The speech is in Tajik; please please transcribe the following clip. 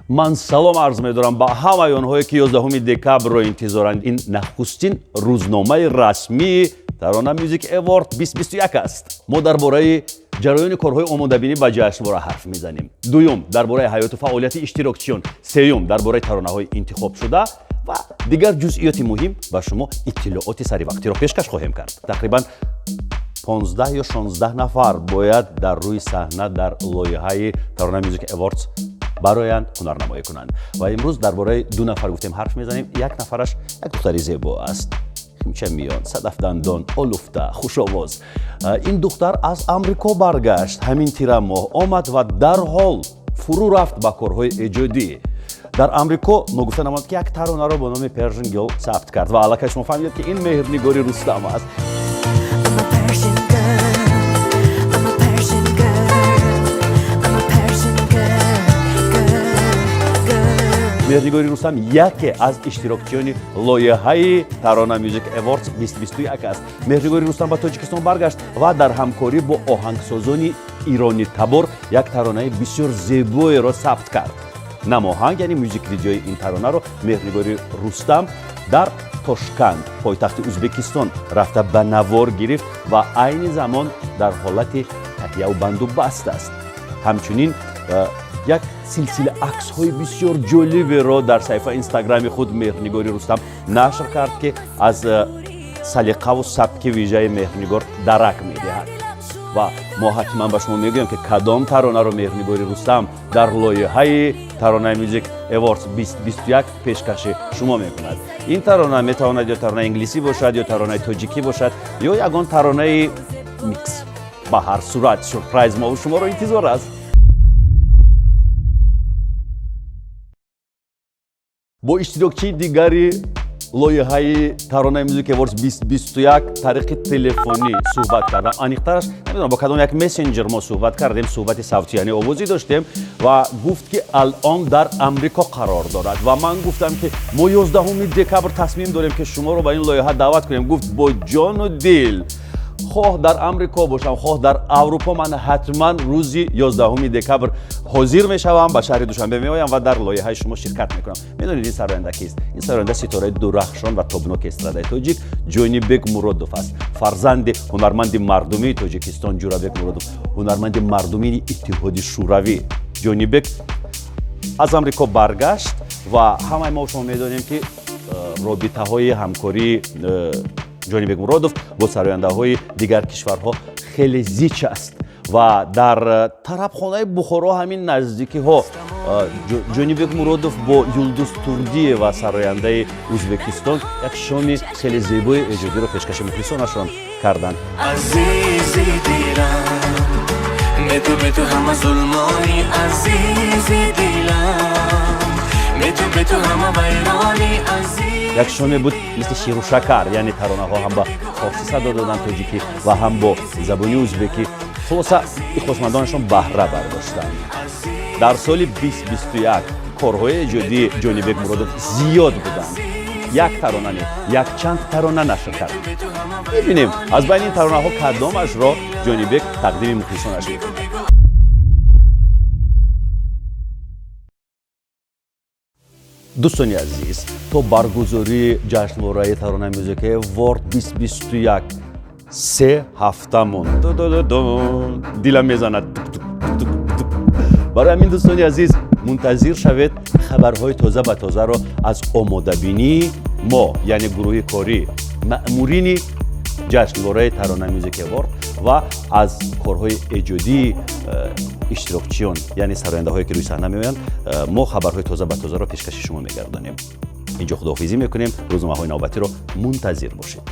Ман салом арз медорам ба ҳамаи онҳое, ки 11 декабрро интизоранд. Ин нахустин рӯзномаи расмии Тарона Music Award 2021 аст. Мо дар бораи ҷараёни корҳои омодабинӣ ба ҷашнвора ҳарф мезанем, дуюм, дар бораи ҳаёту фаъолияти иштирокчиён, сеюм, дар бораи таронаҳои интихобшуда ва дигар ҷузъиёти муҳим ба шумо иттилооти саривақтиро пешкаш хоҳем кард. Тақрибан 15 ё 16 нафар бояд дар рӯи саҳна дар лоиҳаи Тарона Music Awards бароянд, ҳунарнамоӣ кунанд. Ва имрӯз дар бораи ду нафар гуфтем ҳарф мезанем. Як нафараш як духтари зебо аст, химчамиён, садафдандон, олуфта, хушовоз. Ин духтар аз Амрико баргашт, ҳамин тирамоҳ омад ва дарҳол фурӯ рафт ба корҳои эҷодӣ. Дар Амрико ногуфта намонд, ки як таронаро бо номи Persian Girl сабт кард ва аллакай шумо фаҳмидед, ки ин Меҳрнигори Рустам аст. I'm a Persian girl. I'm a Persian girl. I'm a Persian girl. Girl. Girl. Меҳрнигори Рустам яке аз иштирокчиёни лоиҳаи Тарона Music Awards 2021 аст. Меҳрнигори Рустам ба Тоҷикистон баргашт ва дар ҳамкорӣ бо оҳангсозони иронӣ табор як таронаи бисёр зебоеро сабт кард. Намоҳанг, яъне мюзик видеои ин таронаро Меҳрнигори Рустам дар Тошканд, пойтахти Ӯзбекистон, рафта ба навор гирифт ва айни замон дар ҳолати таҳияву бандубаст аст. Ҳамчунин як силсила аксҳои бисёр ҷолиберо дар саҳифаи Инстаграми худ Меҳрнигори Рустам нашр кард, ки аз салиқаву сабки вижаи Меҳрнигор дарак медиҳад. Ва мо ҳатман ба шумо мегӯем, ки кадом таронаро Меҳрнигори Рустам дар лоиҳаи Таронаи Music Awards 2021 пешкаши шумо мекунад. Ин тарона метавонад ё таронаи инглисӣ бошад, ё таронаи тоҷикӣ бошад, ё ягон таронаи микс. Ба ҳар сурат, сюрприз мову шуморо интизор аст. Бо иштирокчии дигари лоиҳаи Таронаи Music Awards 2021 тариқи телефонӣ суҳбат кардам. Аниқтараш, намедонам, бо кадом як мессенҷер мо суҳбат кардем, суҳбати савтӣ, яъне овозӣ доштем ва гуфт, ки алон дар Амрико қарор дорад. Ва ман гуфтам, ки мо 11 декабр тасмим дорем, ки шуморо ба ин лоиҳа даъват кунем. Гуфт: «Бо ҷону дил, хоҳ дар Амрико бошам, хоҳ дар Аврупо, ман ҳатман рӯзи 11 декабр ҳозир мешавам, ба шаҳри Душанбе меоям ва дар лоиҳаи шумо ширкат мекунам». Медонед, ин сароянда кист? Ин сароянда ситораи дурахшон ва тобноки эстрадаи тоҷик Ҷонибек Муродов аст, фарзанди ҳунарманди мардумии Тоҷикистон Ҷурабек Муродов, ҳунарманди мардумии Иттиҳоди Шӯравӣ. Ҷонибек аз Амрико баргашт ва ҳамаи мо шумо медонем, ки робитаҳои ҳамкории Ҷонибек Муродов бо сарояндаҳои дигар кишварҳо хеле зич аст. Ва дар тарабхонаи Бухоро, ҳамин наздикиҳо, Ҷонибек Муродов бо Юлдуз Турдиева, сарояндаи Ӯзбекистон, як шоми хеле зебои эҷодиро пешкаши мухлисонашон карданд. Азизи дилам, бе ту, бе ту ҳама зулмони. Азизи дилам, бе ту, бе ту ҳама вайрони. Азиз Як шоме буд мисли ширу шакар, яъне таронаҳо ҳам ба форсӣ садо доданд, тоҷикӣ ва ҳам бо забони узбекӣ. Хулоса, ихлосмандонашон баҳра бардоштанд. Дар соли 2021 корҳои эҷодии Ҷонибек Муродов зиёд буданд. Як тарона не, якчанд тарона нашр кард. Мебинем, аз байни ин таронаҳо кадомашро Ҷонибек тақдими мухлисонаш мекунад. Дӯстони азиз, то баргузории ҷашнвораи Тарона Music Award 2021 3 ҳафта монд. Дилам мезанад. Барои ҳамин, дӯстони азиз, мунтазир шавед хабарҳои тоза ба тозаро аз омодабинии мо, яъне гурӯҳи корӣ, маъмурини ҷашнвораи Тарона Music Award ва аз корҳои эҷодии иштирокчиён, яъне сарояндаҳое, ки рӯи саҳна меоянд. Мо хабарҳои тоза ба тозаро пешкаши шумо мегардонем. Инҷо худоҳофизӣ мекунем. Рӯзномаҳои навбатиро мунтазир бошед.